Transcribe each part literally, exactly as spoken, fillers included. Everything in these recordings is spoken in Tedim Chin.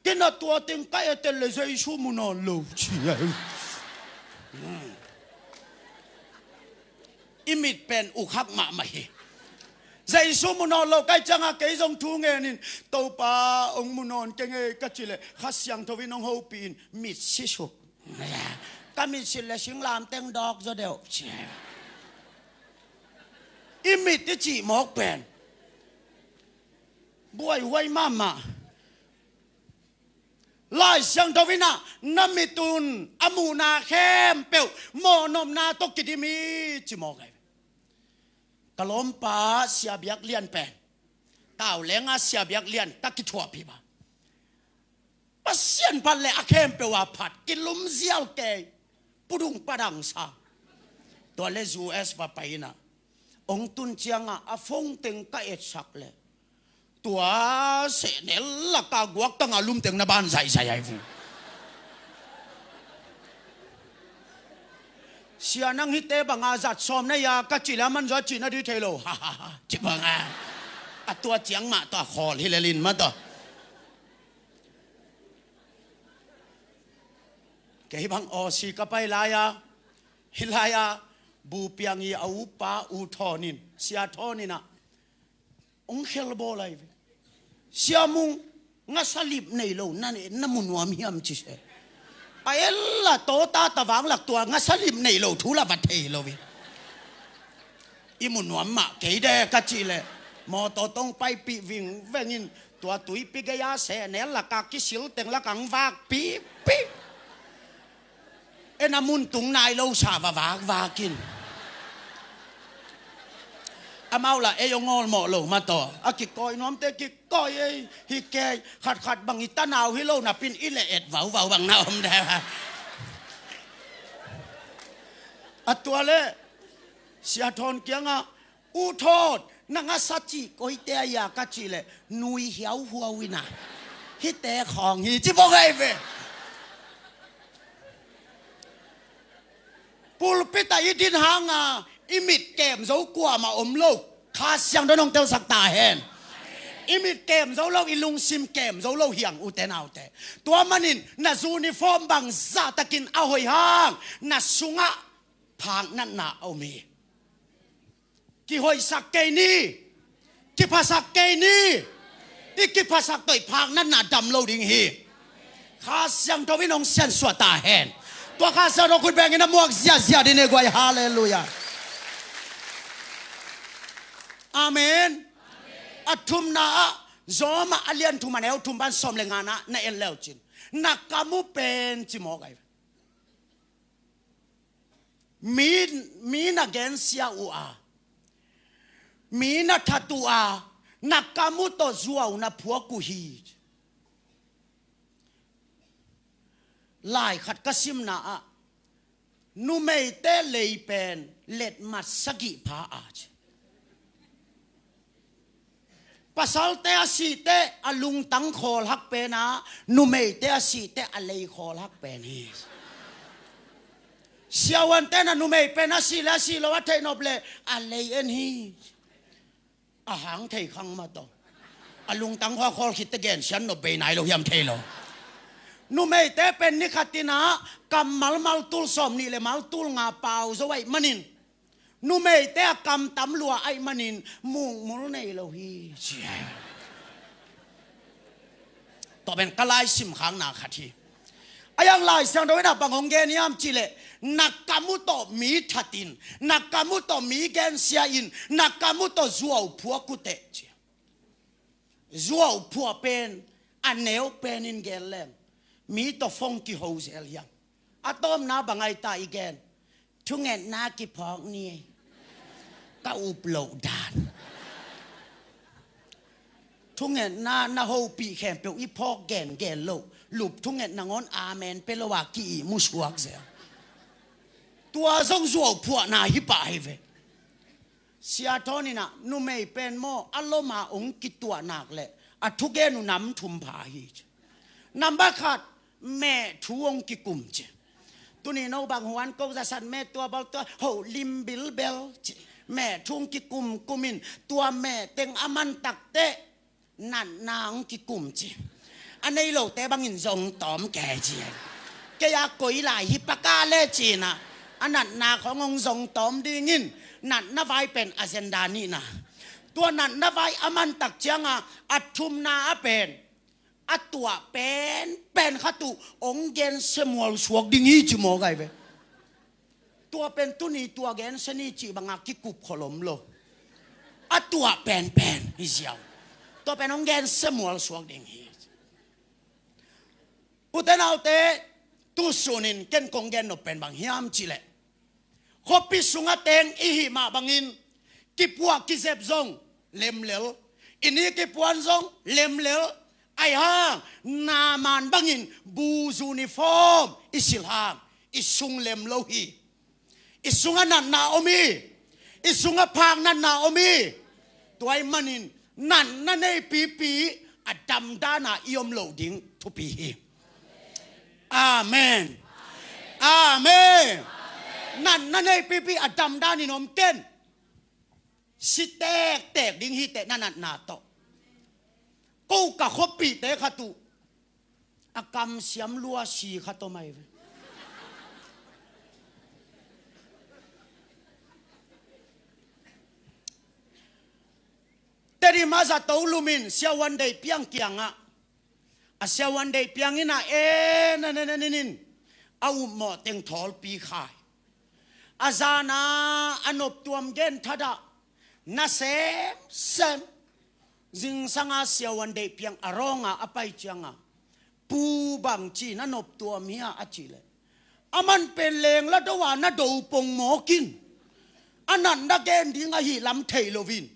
Kei na tua teng ka et le Jesu mu nawn lo ci a. I mit pen ukhak mahmah hi. Jesu mu nawn lo ka hih ciangah kei zong thu ngenin, Topa, hong mu nawn keng ei ka cih leh Kha Siangtho in hong hopih in, mit si suk. Ka mit si le singlam teng dawk zaw deuh ci. I mit i cih mawk pen buaihuai mahmah. Lai Siangtho in ah na mit un a muhna khempeuh mawhnopna tawh kidim hi ci mawk hi. Ka lawmpa Sia Biak Lian pen, Tau Lenga Sia Biak Lian ka kithuah pih a, Pasian phat le a khempeuh a phat kilum ziau kei, pudung padang sa. Tua le U S va pai in ah, hong tun ciangah a phone teng ka etsak leh tua sehnel laka guak tanga lumteng na ban zaizai ai vu. Sia, nang hihte banga zat sawm na hia ka cih leh a man zaw a cih na dih thei lo. Ha ha ha, ci banga. A tua ciang mah tawh a khawl hi lelin mah tawh. Kei bang Aussie ka pai lai-a, hih lai-a Bu Piang i a upa U Thawn in, Sia Thawn in ah hong khelbawl lai ve. Sia Mung, ngasa lip nei lo na, na mu nuam hiam ci se. A ella tawta tavang lak tua ngasa lip nei lo thu la va thei lo ve. I mu nuam mah kei de ka cih leh mawtaw tong paipih vingveng in, tua tuipi gei-a sehnel laka kisil teng lak ang vakpihpih. En a mun tung nai lo sa va vakvak in. Amau lah ei hong awlmawh lo mah tawh a kikawi nuamte kikawi ei hi kei. Khatkhat bang i tanau hi lo napi in i leh et vauvau bang na om de. A tua leh Sia Thawn kiangah, U Thawn, na ngasa cih koite a hia ka cih leh nui hiauhuau in ah, hihte khawng hi ci bawk ai ve. Pulpit ah i din hanga i mit kem zo kuamah om lo. Kha Siangtho in hong telsak ta hen. I mit kem zo lo, i lungsim kem zo lo hi hang, ute naute. Tua manin na uniform bang zahtakin a hoih hang, na sungah phaknatna a om hi. Kihoihsak kei ni. Kiphasak kei ni. I kiphasak tawh i phaknatna dam lo ding hi. Kha Siangtho in hong siansuah ta hen. Tua Kha Siangtho khut bengin a muak ziahziah ding hi guai. Halleluiah. Amen. A thumna ah, Rom ah a lian thum a neu thum pan sawm le ngana na en leucin, na kam uh pen ci mawk ai. Mi, mi na gensia uh a, mi na that uh a, na kam uh tawh zuau na phuak uh hi. Lai khat ka simna ah, numeite lei pen letmat sagih pha a ci. Pasalte a sih teh a lungtang khawl hak pen a, numeite a sih teh a lei khawl hak pen hi. Siavuante na numei pen a sih le a sih lo a theih nop le a lei en hi. A hang thei khang mah tawh. A lungtang khawl khawl khit teh gensiat nop bei nai lo hiam thei lo. Numeite pen ni khat in a kammal maltul sawm nih le maltul nga pau zo ahih manin, numeite a kam tam lua ahih manin mukmul nei lo hi ci a. Tua pen ka lai simkhakna khat hi. A yang Lai Siangtho in a bang hong gen hiam cih leh, na kam uh tawh mi that in, na kam uh tawh mi gensia in, na kam uh tawh zuau phuak uh teh ci a. Zuau phuah pen a neu pen in gen leng, mi tawh phone kiho zel hiam? A tawpna bang ai ta i gen? Thungetna kiphawk ni. Ka up loh dan. Thungetna na hopih khempeuh i phawk gengen loh, lup thungetna ngawn amen pia lo a ki-ih musuak zel. Tua zong zuau phuahna hi pah hi ve. Sia Thawn in a, numei pen maw, a lom a hong kituah nak leh a thugen uh nam thum pha hi ci. Nambat khat, meh thu hong kikum ci. Tuni no bang huan ko za san meh tua bal tua ho lim bilbel ci. Meh thu hong kikum kum in, tua meh teng a man tak teh natna hong kikum ci. A nei lote bangin zong tawm kei ci. Kei a koi lai hi paka le cina. A natna khong hong zong tawm dingin natna vai pen agenda nihna. Tua natna vai a mantak cianga a thumna a pen a tuah penpen khat uh hong gensia mual suak ding hi ci mawk ai ve. Tua pen tuni tua gensia ni cih banga kikup kholom lo. A tuah penpen hi ziau. Tua pen hong gensia mual suak ding hi. Ute naute, tu sunin ken kong gen nop pen bang hiam cihleh, khuapi sunga teng i hih mah bangin kipuah kizep zong lemlel, i ni kipuan zong lemlel. Ai hang Naaman bangin bu uniform i silh hang i sung lem lo hi. I sungah natna om hi. I sungah phak natna om hi. Tua ahih manin natna nei pipi a damdana i om loh ding thupi hi. Amen. Amen. Natna nei pipi a damdanin om ken. Si tektek ding hi teh na natna tawh. Ko ka khuapihte khat uh a kamsiam lua si khat om ai ve. Tedim a zato lumin siavuan deih piang kiangah a siavuan deih piang ina en en en en in a upmawh teng thawlpi khai. A zana a noptuam gen thadah na semsem. Zingsanga siavuan deih piang a rawnga a pai cianga pu bang ci na noptuam hia a cihleh, a man pen lengla do a na do pongmawkin a natna gen ding ahi lam thei loin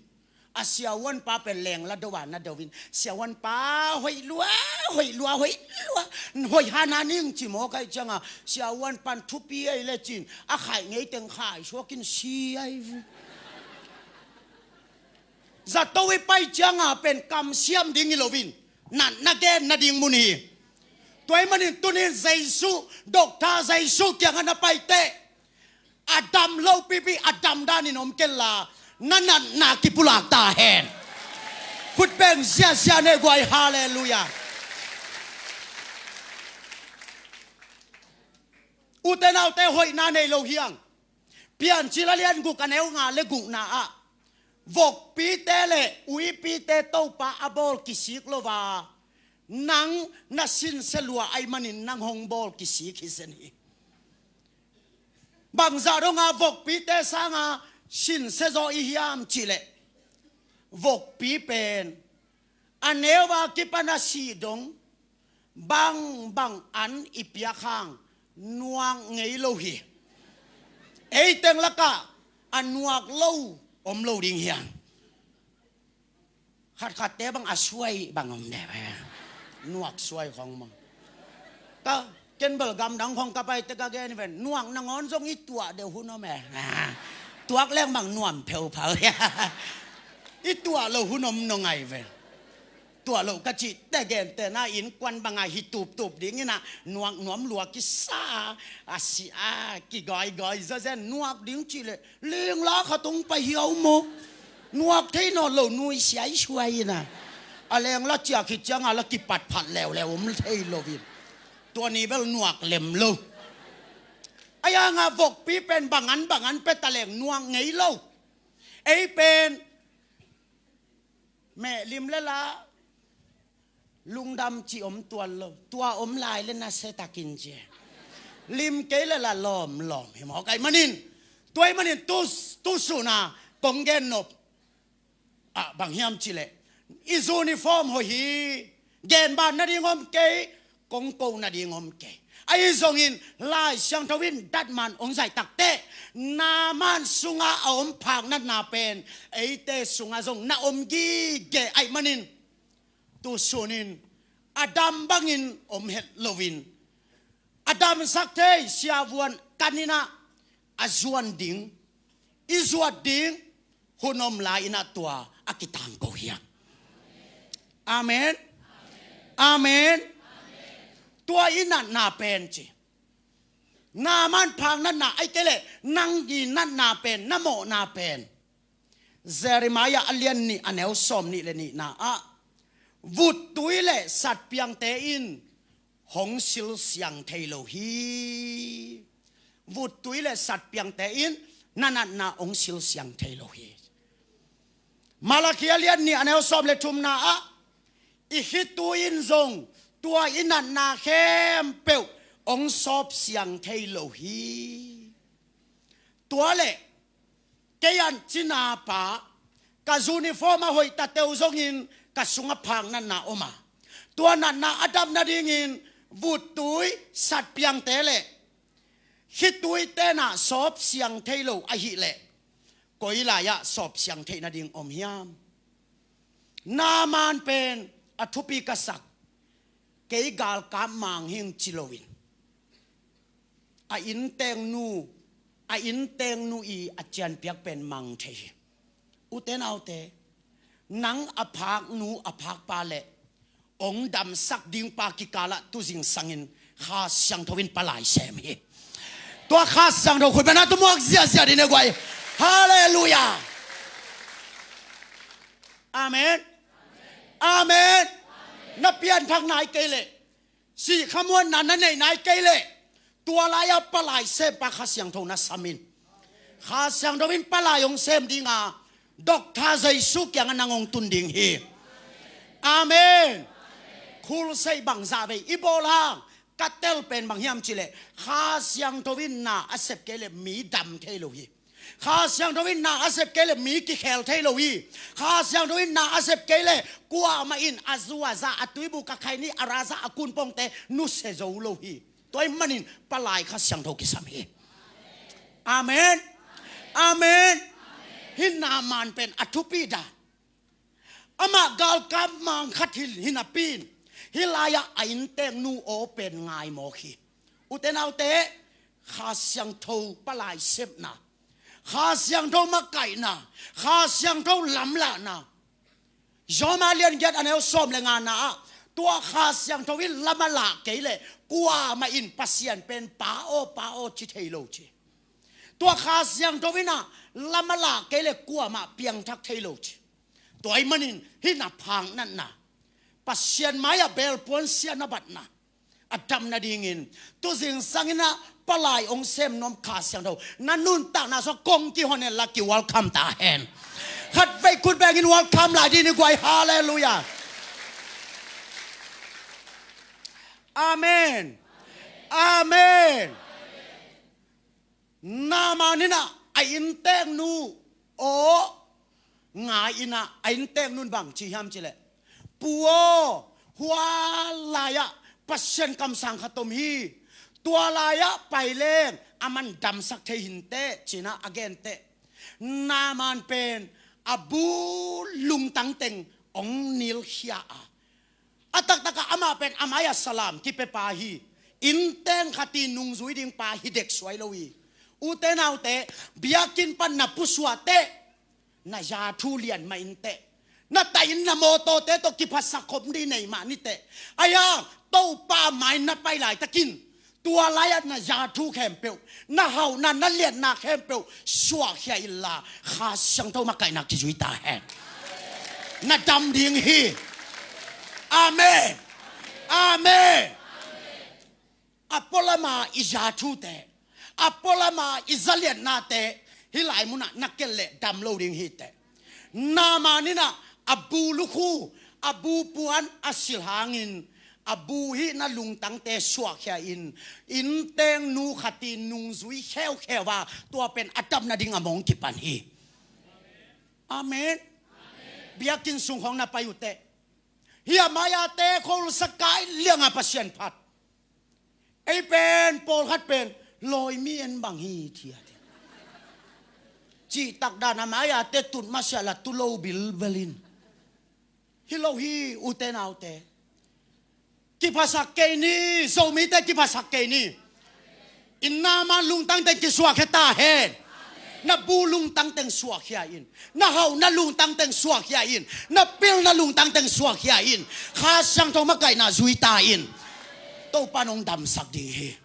a siavuanpa pen lengla do a na doin siavuanpa hoih lua, hoih lua, hoih lua, hoih hana ning ci mawk ai cianga siavuanpan thupi ai le cin a khaih ngei teng khai suakin si ai. Zato i pai cianga pen kamsiam ding hi loin natna gen nading mun hi. Tua ahih manin tunin Jesu, Doctor Jesu kiangah na pai teh a dam lo pipi a damdanin om kenla na natna kipulak ta hen. Khut beng ziazia ne guai, halleluiah. Ute naute, hoihna nei lo hiang. Piancil a lian guk a neu nga le gukna ah vokpite le uipite Topa a bawl kisik lo a, nang na sinse lua ahih manin nang hong bawl kisik hi zen hi. Bangzah donga vokpite sanga sinse zaw i hiam cihleh, vokpi pen a neu a kipan a sih dong bangbang an i piak hang nuak ngei lo hi. Ei teng lakah a nuak lo om lo ding hiang. Khatkhatte bang a suai bang om deh ve. Nuak suai khong mah. Ka ken bel gamdang khong ka pai teh ka gen ven, nuak nangawn zong i tuah deuh hun om e. Tuak leng bang nuam pheuphau. I tuah lo hun om nong ai ve. Tuah lo ka cih teh genteh na innkuan banga hi tuptup dingin a nuak nuam lua kisa a, a si a kigawigawi zazen nuak ding cihleh lingla khat hong pai hiau maw. Nuak thei nawn lo nui siaisuai ina a lengla ciah khit cianga la kipatphat leuleu om thei loin tua ni bel nuak lem lo. Ai hanga vokpi pen bangan bangan pia taleng nuak ngei lo. Ei pen meh lim le la lungdam ci om tuan lo, tua om lai le nasia takin ci. Lim kei le la lawmlawm hi mawk ai manin, tua ahih manin tu, tu suna kong gen nop ah bang hiam cihleh, i uniform hoih hi. Gen ban nading om kei, kong ko nading om kei. Ahi zongin Lai Siangtho in datman hong zaih takteh Naaman sunga a om phak natna pen eite sunga zong na om gige ahih manin, tu sunin a dam bangin om het loin a damsak thei siavuan kaninah a zuan ding, i zuat ding hun om lai inah tua a kitangko hiam? Amen. Amen. Tua i natna pen ci, Naaman phak natna ai kei leh nang i natna pen, na mawhna pen Jeremiah a lian nih a neu sawm nih le nihna ah vuttui le satpiangte in hong silsiang thei lo hi. Vuttui le satpiangte in na natna hong silsiang thei lo hi. Malakhi a lian nih a neu sawm le thumna ah, i khitui in zong tua i natna khempeuh hong sawpsiang thei lo hi. Tua le kei an cina pa, ka uniform a hoih tateu zongin ka sungah phak natna om a, tua natna a dam nadingin vuttui, satpiangte le khitui tenah sawpsiang thei lo ahileh koi lai-ah sawpsiang theih nading om hiam? Naaman pen a thupi ka sak, kei galkap mang hing ci loin, a inntengnu, a inntengnu i a cianpiak pen mang thei hi. Ute naute, nang a phaknu a phakpa le hong damsak dingpa kikalah tu zingsangin Kha Siangtho in palai sem hi. Tua Kha Siangtho khut bena tu muak ziahziah dih ne guai. Halleluiah. Amen. Amen. Na pianthak nai kei leh, sih khamuanna na neih nai kei leh, tua lai-ah palai sempa Kha Siangtho na sam in. Kha Siangtho in palai hong sem dinga, Doctor Jesu kiangah nang hong tun ding hi. Amen. Khulseih bangzah vei i bawl hang, ka tel pen bang hiam cihleh, Kha Siangtho in na a sep kei leh mi dam thei lo hi. Kha Siangtho in na a sep kei leh mi kikhel thei lo hi. Kha Siangtho in na a sep kei leh kuamah in a zu a za, a tuibu ka khaini, a ra za, a kunpongte nusia zo lo hi. Tua ahih manin palai Kha Siangtho kisam hi. Amen. Amen. Hih Naaman pen a thupi dan. Amah galkap mang khat hi, hi napi in, hih lai-ah a inntengnu aw pen ngai mawk hi. Ute naute, Kha Siangtho palai sepna, Kha Siangtho makaihna, Kha Siangtho lamlahna. Rom a lian giat a neu sawm le ngana ah, tua Kha Siangtho in lam a lah kei leh kuamah in Pasian pen Pa aw, Pa aw ci thei lo ci. Tua Kha Siangtho in ah lam a lah kei leh kuamah piangthak thei lo ci. Tua ahih manin hih na phak natna, Pasian mai-ah belpuan siatna batna a dam nadingin tu zingsangin ah palai hong sem nuam Kha Siangtho na nuntakna sungah kong kihon hen la ki welcome ta hen. Khatvei khut bengin welcome lai dih ni guai. Halleluiah. Amen. Amen. Naaman in ah a inntengnu aw ngai in ah, a inntengnu in bang ci hiam cihleh, Pu aw, hua lai-ah Pasian kamsang khat om hi. Tua lai-ah pai leng aman damsak thei hi inteh, ci-in ah a gen teh, Naaman pen a bu lungtang teng hong nilkhia a, a taktakah amah pen a mai-ah salam kipia pa hi. Innteng khat i nungzui ding pa hi dek suai lo hi. Ute naute, biakinn pan na pusuah teh, na za thu lian mah inteh, na taih in na mawtawte tawh kiphasak khop ding nei mah ni teh. Ahi hang Topa mai na pai laitakin tua lai-ah na za thu khempeuh, na hauhna, na liatna khempeuh suahkhia inla, Kha Siangtho makaihna kizui ta hen. Na dam ding hi. Amen. Amen. A pualama i za thute, a pualama i za liatnate hih lai munah na ken leh dam lo ding hi teh. Naaman in ah a bu lukhu, a bu puan a silh hangin a bu hihna lungtangte suahkhia in, inntengnu khat i nungzui kheukheu a, tua pen a dam nading a mong kipan hi. Amen. Biakinn sung khawng na pai uh teh, hih a mai-a te khol sakai lianga Pasian phat. Ei pen pawlkhat pen lawimi en bang hi thia, cihtak dan a mai-a te tut masiah la tu lo bilbel in. Hi lo hi, ute naute. Kiphasak kei ni, Zomite kiphasak kei ni. I Naaman lungtang teng kisuahkhia ta hen. Na bu lungtang teng suahkhia in. Na hauhna lungtang teng suahkhia in. Na pilna lungtang teng suahkhia in. Kha Siangtho makaihna zui ta in. Topa in hong damsak ding hi.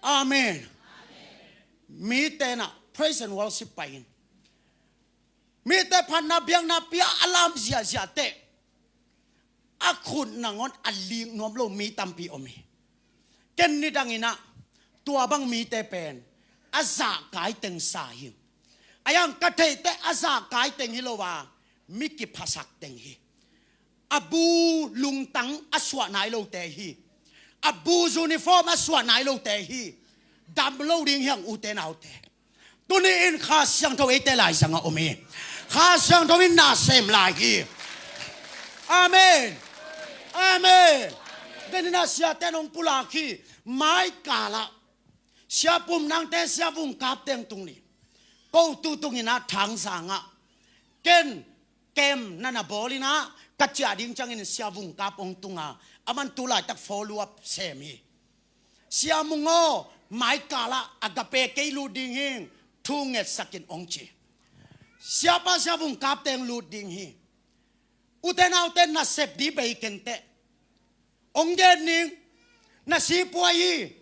Amen. Mite in ah praise and worship pai in. Mite phatna biakna pia a lam ziahziah teh, a khut nangawn a lik nuam lo mi tampi om hi. Ken nidangin ah tua bang mite pen a zahkai teng sa hi. A yang ka theih teh a zahkai teng hi lo a, mi kiphasak teng hi. A bu lungtang a suah nai lote hi. A bu uniform a suah nai lote hi. Dam lo ding hi hang, ute naute. Tuni in Kha Siangtho eite laizang a om hi. Kha Siangtho in na sem lai hi. Amen. Amen. Denin ah siate nong pulak hi. Mai kal ah Sia Pum Nangte, Sia Vung Kap teng tung ni. Ko tu tungin ah Thang Zang ah ken kem na na bawl in ah ka ciah ding ciangin Sia Vung Kap hong tung a, aman tu laitak follow up sem hi. Sia Mung aw, mai kal ah Agape kei lut ding hing, thu ngetsak in, hong ci. Siapa Sia Vung Kap teng lut ding hi. Ute naute, na sep ding bei ken teh. Hong gen ning, na sipuai hi.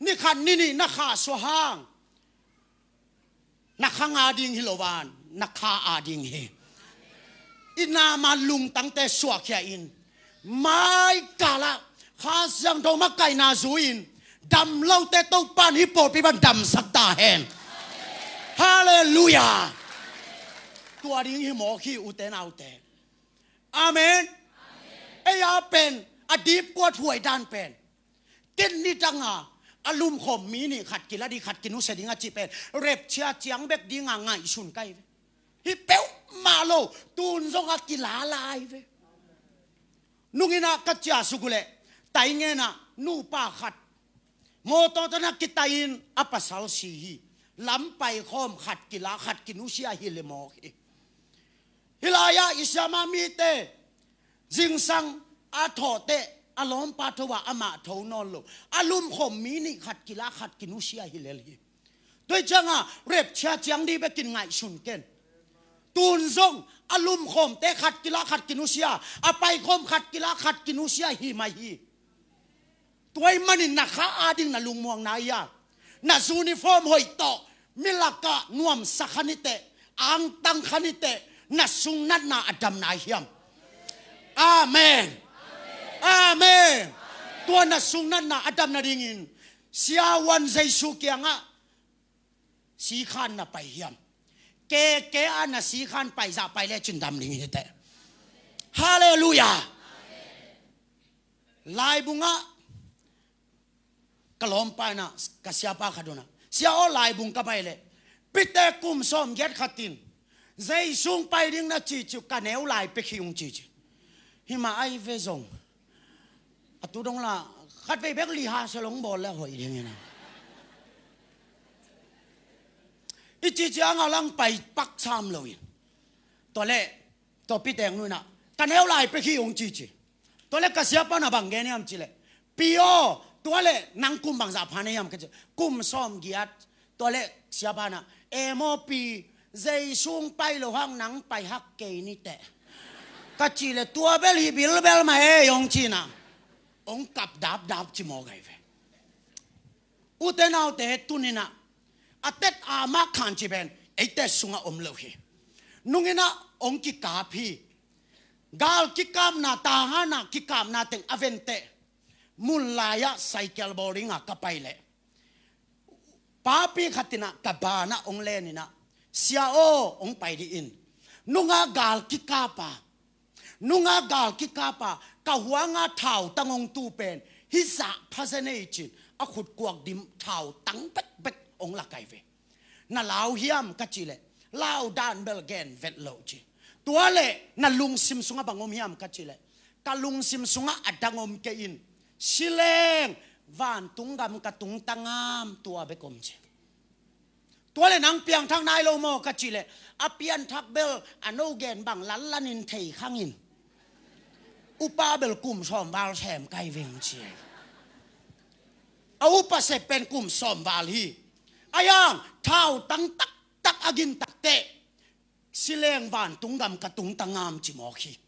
Ni khat ni nih na khahsuah hang, na khang a ding hi lo a, na kha a ding hi. I na ma lungtangte suahkhia in, mai kal ah Kha Siangtho makaihna zui-in, dam lote Topa'n hih pawlpi pan damsak ta hen. Halleluiah. Tua ding hi mawk hi, ute naute. Amen. Ei a pen a dipkuat huai dan pen, ken nidang a a lumkhawm mi nih khat kila ding, khat kinusia ding a cih pen rapture ciang bek ding a ngaihsun ka hi ve. Hi peuhmah lo, tun zong a kila lai ve. Nungin ah ka ciah suk uh leh, tai ngen ah nupa khat mawtaw tawh na kitai in a pasal si hi. Lam paikhawm, khat kila, khat kinusia hi leh mawk hi. Hih lai-ah i siamah mite zingsang a thawh teh a lawmpa tho a, amah tho nawn lo. A lumkhawm mi nih khat kila, khat kinusia hi lel hi. Tua ciangah rapture ciang ding bekin ngaihsun ken. Tun zong a lumkhawmte khat kila khat kinusia, a paikhawm khat kila khat kinusia hi mai hi. Tua ahih manin na kha a ding na lungmuang nai a, na uniform hoih tawh mi lakah nuamsa kha ni teh, angtang kha ni teh, na sung natna a dam nai hiam? Amen. Amen. Tua na sung natna a dam nadingin Sia Wan Jesu kiangah sikhan na pai hiam? Keke a na sikhan pai zah pai lecin dam ding hi teh. Halleluiah. Laibungah ka lawmpa in ah ka siapa khat un ah, "Sia aw, laibung ka pai leh Pite kum sawmgiat khat in Jesu hong pai ding na cici uh, ka neu lai pia khi ung," cici. Himah ai ve zong. A tu dong la khatvei bek liha selong bawl le hoih ding hi na. I cici ang a lang pai pak sam lo in. Tua leh tua Pite nu in ah, "Ka neu lai pia khi ung," cici. Tua leh ka siapa na bang gen hiam cih leh, "Pi aw, tua leh nang kum bangzah pha na hiam?" ka ci. "Kum sawmgiat." Tua leh siapa na, "E maw pi, Jesu hong pai loh hang nang pai hak kei ni teh," ka cih leh, "Tua bel hi bilbel mah ei," hong ci in ah, hong kap dapdap ci mawk ai ve. Ute naute, tuni in ah a tet a mak khan ci pen eite sungah om lo hi. Nungin ah hong kikap hi. Gal kikapna, tahan a kikapna teng a venteh, mun lai-ah cycle bawl ding a ka pai leh, papi khat in ah ka ban ah hong len in ah, "Sia aw, hong pai dih in. Nungah gal kikap a, nungah gal kikap a ka huang a thautang hong tu pen hih zah pha zen ei," ci-in a khutkuak dim thautang bekbek hong lak ai ve. "Na lau hiam?" ka cih leh, "Lau dan bel gen vet lo," ci. "Tua leh na lungsim sungah bang om hiam?" ka cih leh, "Ka lungsim sungah a dang om kei in, si leng vantung gam ka tungta ngam, tua bek om," ci. "Tua leh nang piangthak nai lo maw?" ka cih leh, "A pianthak bel a no gen bang lanlan in thei khang in, upa bel kum sawm val sem kai veng," ci. A upa sep pen kum sawm val hi. A yang thautang taktak a gin takteh, "Si leng vantung gam ka tungta ngam," ci mawk hi.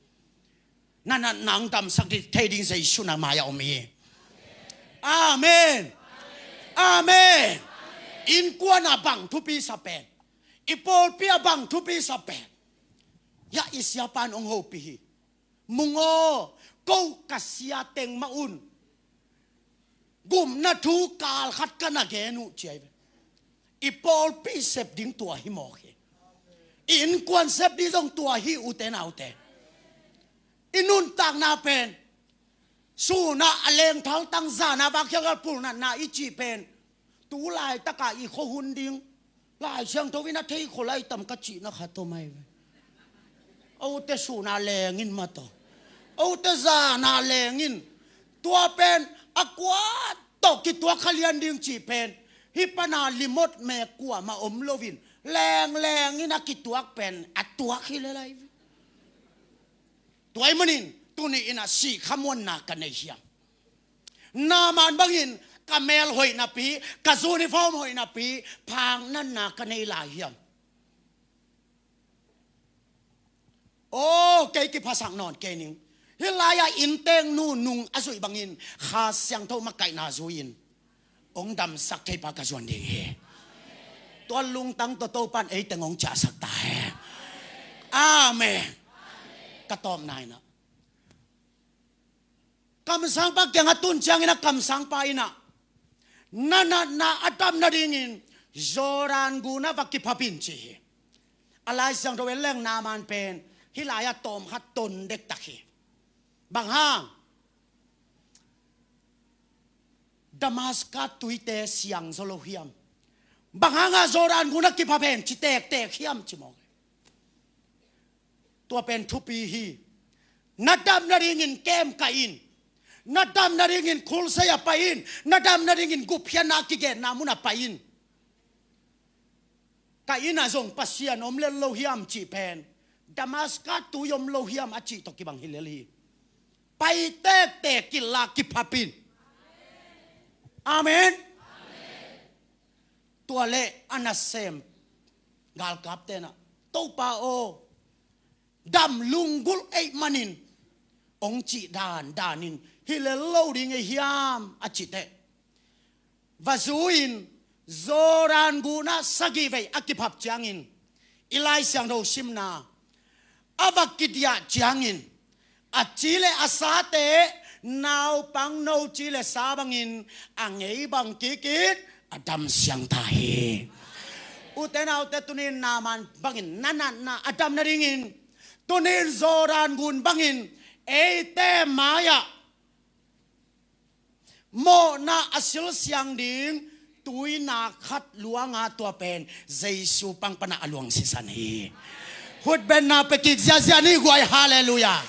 Na natna hong damsak thei ding Jesu na mai-ah om hi. Amen. Amen. Innkuan a bang thupi sa pen, i pawlpi a bang thupi sa pen, hiah i siapa in hong hopih hi. "Mung aw, ko ka sia teng mah un gupna thu kal khat ka na gen uh ci a hi ve. I pawlpi sep ding tua hi mawk hi. I innkuan sep ding zong tua hi, ute naute. I nuntakna pen sun a a leng thaltang, zan a vak khialkhial pulnatna i cih pen tu laitak a i khuahun ding Lai Siangtho in a thei khol lai tam ka cihna khat om ahi ve. Ote sun a leng in mah tawh, ote zan a leng in. Tua pen a kua tawh kituak kha lian ding cih pen hih pan a limot mek kuamah om loin leng leng in a kituak pen a tuak hi lel ahi ve. Tua ahih manin tuni in a sih khamuanna ka nei hiam? Naaman bangin ka mel hoih napi, ka uniform hoih napi phaknatna ka nei lai hiam? Aw, kei kiphasak nawn kei ning. Hih lai-ah innteeknu nung a zuih bangin Kha Siangtho makaihna zui-in hong damsak theipa ka zuan ding hi. Tua lungtang tawh Topa'n ei teng hong ciahsak ta hen. Amen. Ka tawpna in ah, kamsangpa kiangah tun ciangin ah, kamsangpa in ah na natna a dam nadingin Jordan gun ah va kiphap in ci hi. A Lai Siangtho en leng Naaman pen hih lai-ah tawm khat ton dektak hi. Bang hang? Damascus tuite siang zaw lo hiam? Bang hangah Jordan gun ah kiphap hen ci tektek hiam ci mawk hi. Tua pen thupi hi. Na dam nadingin kem kai in. Na dam nadingin khulsei ah pai in. Na dam nadingin gupkhiatna kigenna mun ah pai in. Ka inn ah zong Pasian om lel lo hiam cih pen, Damascus tui om lo hiam a cih tawh kibang hi lel hi. Pai tektek in la kiphap in. Amen. Tua leh a nasem galkapte'n ah, Topa aw, dam lunggulh ei manin, hong cih dan danin hi lel lo ding ei hiam a cih teh, va zui-in Jordan gun ah sagih vei a kiphap ciangin, i Lai Siangtho simna, a va kidiah ciangin, a ci le a sate naupang no ci le sa bangin a ngei bang kik in a dam siang ta hi. Ute naute, tuni-in Naaman bangin na natna a dam nadingin, tuni-in Jordan gun bangin eite mai-ah mawhna a silsiang ding tuinak khat luang a, tua pen Jesu pang pan ah a luang sisan hi. Khutbetna pia kik ziazia ni guai, halleluiah.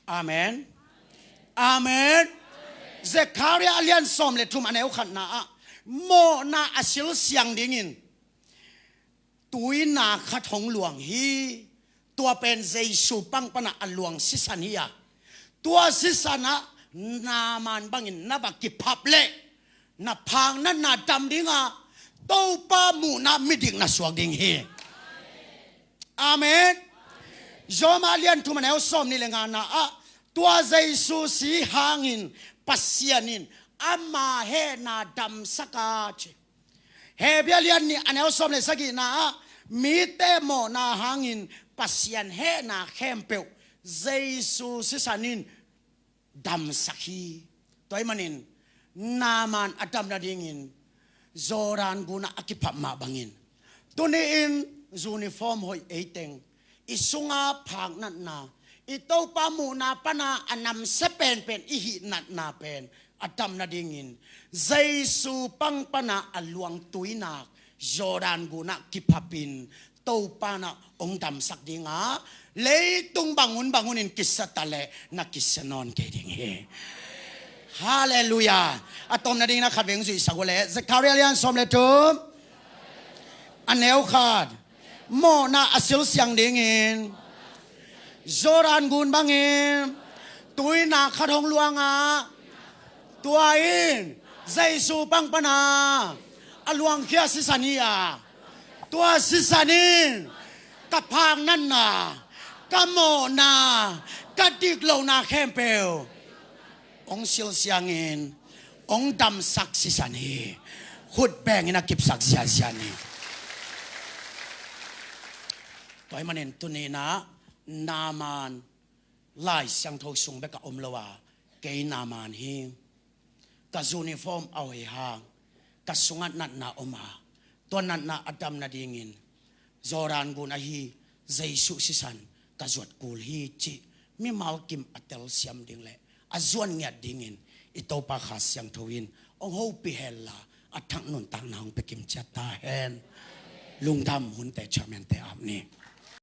Amen. Amen. Zekhariah a lian sawm le thum, a neu khatna ah, mawhna a silsiang dingin tuinak khat hong luang hi. Tua pen Jesu pang pan ah a luang sisan hi a, tua sisan ah Naaman bangin na va kiphap leh na phaknatna dam ding a, Topa muhna midik na suak ding hi. Amen. Rom a lian thum, a neu sawm nih le ngana ah, tua Jesu si hangin Pasian in ama hehna damsak a ci. Hebru a lian nih, a neu sawm le sagihna ah, mite mawhna hangin Pasian hehna khempeuh Jesu sisan in damsak hi. Tua ahih manin Naaman a dam nadingin Jordan gun ah a kiphap mah bangin, tuni-in uniform hoih ei teng, i sunga phaknatna, i Topa muhna pan ah a namsia penpen i hih natna pen a dam nadingin Jesu pang pan ah a luang tuinak Jordan gun ah kiphap in, Topa in ah hong damsak ding a, leitung banghun banghun in kisia ta leh na kisia nawn kei ding hi. Halleluiah. A tawpna dingin ah khatvei hong zuihsak uh leh, Zekhariah lian sawm le thum, a neu khat, mawhna a silsiang dingin Jordan gun bangin tuinak khat hong luang a, tua in Jesu pang pan ah a luangkhia sisan hi a, tua sisan in ka phaknatna, ka mawhna, ka diklohna khempeuh hong silsiangin hong damsak sisan hi. Khut bengin a kipsak ziazia ni. Tua ahih manin tuni-in ah Naaman Lai Siangtho sung bek a om lo a, kei Naaman hi. Ka uniform a hoih hang ka sungah natna om a, tua natna a dam nadingin Jordan gun ahi Jesu sisan ka zuat kul hi cih mimal kim a telsiam ding le a zuan ngiat dingin i Topa Kha Siangtho in hong hopih hen la, a thak nuntakna hong pia kim ciat ta hen. Lungdam. Hunte chairman-te ap ni.